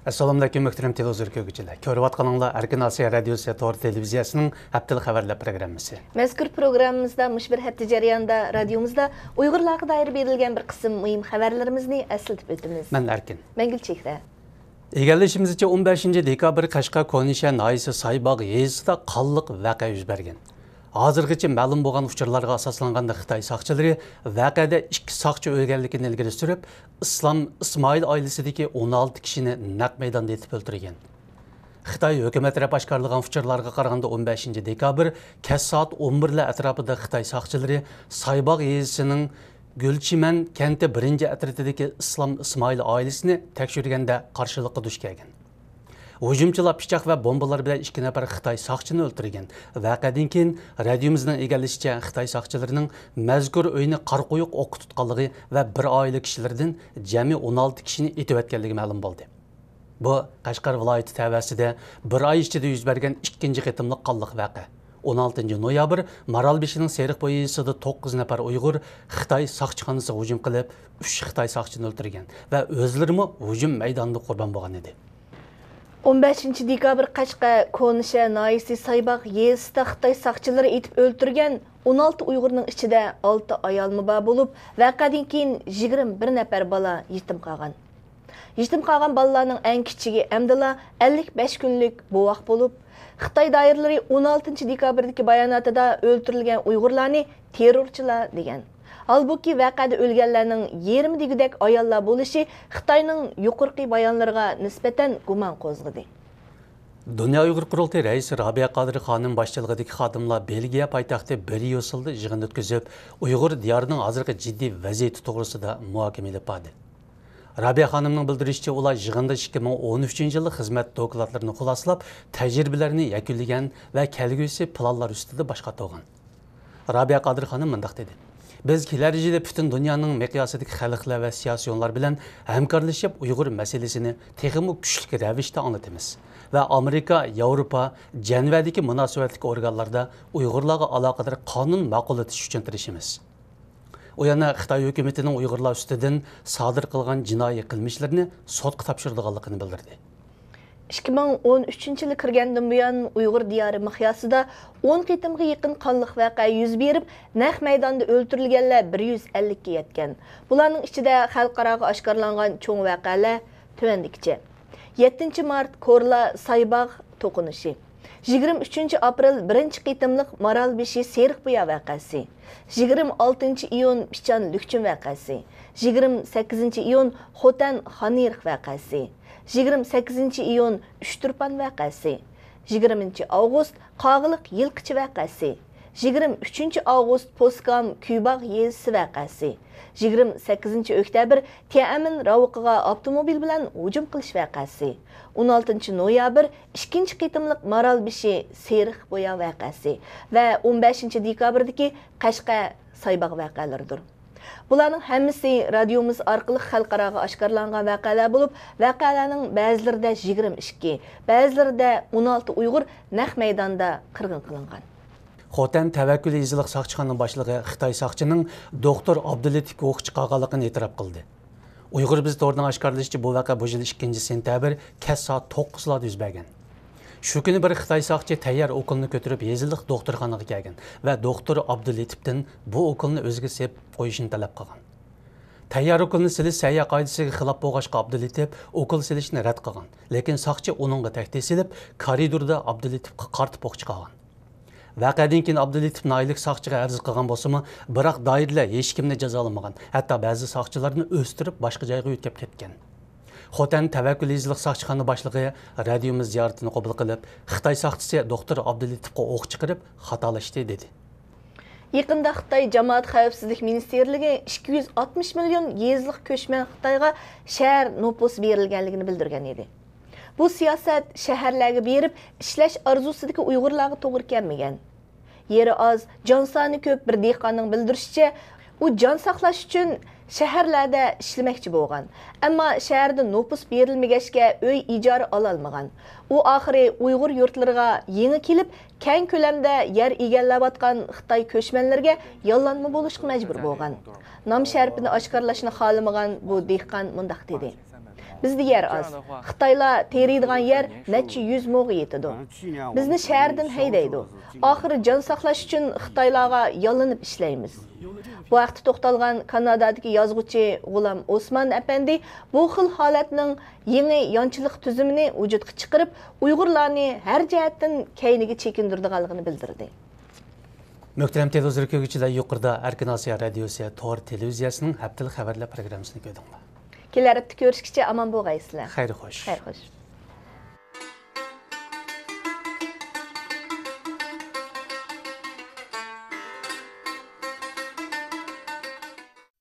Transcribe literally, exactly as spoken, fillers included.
ئەسسالامۇئەلەيكۇم، مۆھتەرەم تېلېۋىزور كۆرگۈچىلەر. كۆرۈۋاتقىنىڭلار ئەركىن ئاسىيا رادىيوسى تور تېلېۋىزىيەسىنىڭ ھەپتىلىك خەۋەرلەر پروگراممىسى. مەزكۇر پروگراممىمىزدا مۇشۇ بىر ھەپتە جەريانىدا رادىيومىزدا ئۇيغۇرلارغا دائىر بېرىلگەن بىر قىسىم مۇھىم خەۋەرلىرىمىزنى ئەسلىتىپ ئۆتىمىز. مەن ئەركىن. مەن گۈلچېھرە. ئىگىلىشىمىزچە، ئون بەشىنچى دېكابىر قەشقەر كونىشەھەر ناھىيەسى سايباغ يېزىسىدا قانلىق ۋەقە يۈز بەرگەن. ھازىرغىچە مەلۇم بولغان ئۇچۇرلارغا ئاساسلانغاندا، خىتاي ساقچىلىرى ۋەقەدە ئىككى ساقچى ئۆلگەنلىكىنى ئىلگىرى سۈرۈپ، ئىسلام ئىسمائىل ئائىلىسىدىكى ئون ئالتە كىشىنى نەق مەيداندا ئېتىپ ئۆلتۈرگەن. خىتاي ھۆكۈمەت تەرەپ ئاشكارىلىغان ئۇچۇرلارغا قارىغاندا، ئون بەشىنچى دېكابىر كەچ سائەت ئون بىرلەر ئەتراپىدا خىتاي ساقچىلىرى سايباغ يېزىسىنىڭ گۈلچىمەن كەنتى بىرىنچى ئەترىتىدىكى ئىسلام ئىسمائىل ئائىلىسىنى تەكشۈرگەندە قارشىلىققا دۇچ كەلگەن. ھۇجۇمچىلار پىچاق ۋە بومبىلار بىلەن ئىككى نەپەر خىتاي ساقچىنى ئۆلتۈرگەن. ۋەقەدىن كېيىن رادىيومىزنىڭ ئىگىلىشىچە، خىتاي ساقچىلىرىنىڭ مەزكۇر ئۆينى قارا قويۇق ئوققا تۇتقانلىقى ۋە بىر ئائىلە كىشىلىرىدىن جەمئىي ئون ئالتە كىشىنى ئېتىۋەتكەنلىكى مەلۇم بولدى. بۇ قەشقەر ۋىلايىتى تەۋەسىدە بىر ئاي ئىچىدە يۈز بەرگەن ئىككىنچى قېتىملىق قانلىق ۋەقە. ئون ئالتىنچى نويابىر مارالبېشىنىڭ سېرىقبويا يېزىسىدا توققۇز نەپەر ئۇيغۇر خىتاي ساقچىخانىسىغا ھۇجۇم قىلىپ، ئۈچ خىتاي ساقچىنى ئۆلتۈرگەن ۋە ئۆزلىرىمۇ ھۇجۇم مەيدانىدا قۇربان بولغان ئىدى. ئون بەشىنچى دېكابىر قەشقەر كونىشەھەر ناھىيەسى سايباغ يېزىسىدا خىتاي ساقچىلىرى ئېتىپ ئۆلتۈرگەن ئون ئالتە ئۇيغۇرنىڭ ئىچىدە ئالتە ئايالمۇ بار بولۇپ، ۋەقەدىن كېيىن يىگىرمە بىر نەپەر بالا يېتىم قالغان. يېتىم قالغان بالىلارنىڭ ئەڭ كىچىكى ئەمدىلا ئەللىك بەش كۈنلۈك بوۋاق بولۇپ، خىتاي دائىرىلىرى ئون ئالتىنچى دېكابىردىكى باياناتىدا ئۆلتۈرۈلگەن ئۇيغۇرلارنى تېررورچىلار دېگەن. ھالبۇكى، ۋەقەدە ئۆلگەنلەرنىڭ يېرىمى دېگۈدەك ئاياللار بولۇشى خىتاينىڭ يۇقىرىقى بايانلىرىغا نىسبەتەن گۇمان قوزغىدى. دۇنيا ئۇيغۇر قۇرۇلتىيى رەئىسى رابىيە قادىر خانىم باشچىلىقىدىكى خادىملار بېلگىيە پايتەختى بريۇسسېلدا يىغىن ئۆتكۈزۈپ، ئۇيغۇر دىيارىنىڭ ھازىرقى جىددىي ۋەزىيىتى توغرىسىدا مۇھاكىمە ئېلىپ باردى. رابىيە خانىمنىڭ بىلدۈرۈشىچە، ئۇلار يىغىندا ئىككى مىڭ ئون ئۈچىنچى يىللىق خىزمەت دوكلاتلىرىنى خۇلاسىلاپ، تەجرىبىلەرنى يەكۈنلىگەن ۋە كەلگۈسى پىلانلار ئۈستىدە باش قاتۇرغان. رابىيە قادىر خانىم مۇنداق دېدى: بىز كېلەر يىلى پۈتۈن دۇنيانىڭ مىقياسىدىكى خەلقلەر ۋە سىياسىيونلار بىلەن ھەمكارلىشىپ، ئۇيغۇر مەسىلىسىنى تېخىمۇ كۈچلۈك رەۋىشتە ئاڭلىتىمىز ۋە ئامېرىكا، ياۋروپا، جەنۋەدىكى مۇناسىۋەتلىك ئورگانلاردا ئۇيغۇرلارغا ئالاقىدار قانۇن ماقۇللىتىش ئۈچۈن تىرىشىمىز. ئۇ يەنە خىتاي ھۆكۈمىتىنىڭ ئۇيغۇرلار ئۈستىدىن سادىر قىلغان جىنايى قىلمىشلىرىنى سوتقا تاپشۇرىدىغانلىقىنى بىلدۈردى. ئىككى مىڭ ئون ئۈچىنچى يىلى كىرگەندىن بۇيان، ئۇيغۇر دىيارى مىقياسىدا ئون قېتىمغا يېقىن قانلىق ۋەقە يۈز بېرىپ، نەق مەيداندا ئۆلتۈرۈلگەنلەر بىر يۈز ئەللىككە يەتكەن. بۇلارنىڭ ئىچىدە خەلقئاراغا ئاشكارىلانغان چوڭ ۋەقەلەر تۆۋەندىكىچە: يەتتىنچى مارت كورلا سايباغ توقۇنۇشى، يىگىرمە ئۈچىنچى ئاپرېل بىرىنچى قېتىملىق مارالبېشى سېرىقبۇيا ۋەقەسى، يىگىرمە ئالتىنچى ئىيۇن پىچان لۈكچۈن ۋەقەسى، يىگىرمە سەككىزىنچى ئىيۇن خوتەن خانئېرىق ۋەقەسى، يىگىرمە سەككىزىنچى ئىيۇن ئۈچتۇرپان ۋەقەسى، يىگىرمىنچى ئاۋغۇست قاغىلىق يىلقىچى ۋەقەسى، يىگىرمە ئۈچىنچى ئاۋغۇست پوسكام كۈيباغ يېزىسى ۋەقەسى، يىگىرمە سەككىزىنچى ئۆكتەبىر تيەنئەنمېن راۋىقىغا ئاپتوموبىل بىلەن ھۇجۇم قىلىش ۋەقەسى، ئون ئالتىنچى نويابىر ئىككىنچى قېتىملىق مارالبېشى سېرىق بويا ۋەقەسى ۋە ئون بەشىنچى دېكابىردىكى قەشقەر سايباغ ۋەقەلىرىدۇر. بۇلارنىڭ ھەممىسى رادىيومىز ئارقىلىق خەلقئاراغا ئاشكارىلانغان ۋەقەلەر بولۇپ، ۋەقەلەرنىڭ بەزىلىرىدە يىگىرمە ئىككى، بەزىلىرىدە ئون ئالتە ئۇيغۇر نەق مەيداندا قىرغىن قىلىنغان. خوتەن تەۋەككۈل يېزىلىق ساقچىخانا باشلىقى خىتاي ساقچىنىڭ دوختۇر ئابدۇلېتىپكە ئوق چىقارغانلىقىنى ئېتىراپ قىلدى. ئۇيغۇر بىز تورىنىڭ ئاشكارىلىشىچە، بۇ ۋەقە بۇ يىل ئىككىنچى سېنتەبىر كەچ سائەت توققۇزلاردا يۈز بەرگەن. شۇ كۈنى بىر خىتاي ساقچى تەييار ئوكۇلنى كۆتۈرۈپ، يېزىلىق دوختۇرخانىغا كەلگەن ۋە دوختۇر ئابدۇلېتىپتىن بۇ ئوكۇلنى ئۆزىگە سېلىپ قويۇشنى تەلەپ قىلغان. تەييار ئوكۇلنى سېلىش سەھىيە قائىدىسىگە خىلاپ بولغاچقا، ئابدۇلېتىپ ئوكۇل سېلىشنى رەت قىلغان. لېكىن ساقچى ئۇنىڭغا تەھدىت سېلىپ، كارىدوردا ئابدۇلېتىپقا قارىتىپ ئوق چىقارغان. ۋەقەدىن كېيىن ئابدۇلېتىپ ناھىيەلىك ساقچىغا ئەرز قىلغان بولسىمۇ، بىراق دائىرىلەر ھېچكىمنى جازالىمىغان، ھەتتا بەزى ساقچىلارنى ئۆستۈرۈپ، باشقا جايغا يۆتكەپ كەتكەن. خوتەن تەۋەككۈل يېزىلىق ساقچىخانا باشلىقى رادىيومىز زىيارىتىنى قوبۇل قىلىپ، خىتاي ساقچىسى دوختۇر ئابدۇلېتىپقا ئوق چىقىرىپ، خاتالاشتى، دېدى. يېقىندا خىتاي جامائەت خەۋپسىزلىك مىنىستىرلىكى ئىككى يۈز ئاتمىش مىليون يېزىلىق كۆچمەن خىتايغا شەھەر نوپۇسى بېرىلگەنلىكىنى بىلدۈرگەن ئىدى. بۇ سىياسەت شەھەرلەرگە بېرىپ ئىشلەش ئارزۇسىدىكى ئۇيغۇرلارغا توغرا كەلمىگەن. يېرى ئاز، جان سانى كۆپ بىر دېھقاننىڭ بىلدۈرۈشىچە، ئۇ جان ساقلاش ئۈچۈن شەھەرلەردە ئىشلىمەكچى بولغان. ئەمما شەھەردە نوپۇس بېرىلمىگەچكە، ئۆي ئىجارە ئالالمىغان. ئۇ ئاخىرى ئۇيغۇر يۇرتلىرىغا يېڭى كېلىپ، كەڭ كۆلەمدە يەر ئىگىلەۋاتقان خىتاي كۆچمەنلىرىگە ياللانما بولۇشقا مەجبۇر بولغان. نام شەرىپىنى ئاشكارىلاشنى خالىمىغان بۇ دېھقان مۇنداق دېدى: بىزدە يەر ئاز. خىتايلار تېرىيدىغان يەر نەچچە يۈز موغا يېتىدۇ. بىزنى شەھەردىن ھەيدەيدۇ. ئاخىرى جان ساقلاش ئۈچۈن خىتايلارغا ياللىنىپ ئىشلەيمىز. بۇ ھەقتە توختالغان كانادادىكى يازغۇچى غۇلام ئوسمان ئەپەندى بۇ خىل ھالەتنىڭ يېڭى يانچىلىق تۈزۈمىنى ۋۇجۇدقا چىقىرىپ، ئۇيغۇرلارنى ھەر جەھەتتىن كەينىگە چېكىندۈرىدىغانلىقىنى بىلدۈردى. مۆھتەرەم تېلېۋىزور كۆرگۈچىلەر، يۇقىرىدا ئەركىن ئاسىيا رادىيوسى تور تېلېۋىزىيەسىنىڭ ھەپتىلىك خەۋەرلەر پروگراممىسىنى كۆردۈڭلار. كېلەر ھەپتە كۆرۈشكىچە ئامان بولغايسىلەر. خەير خوش. خەير خوش.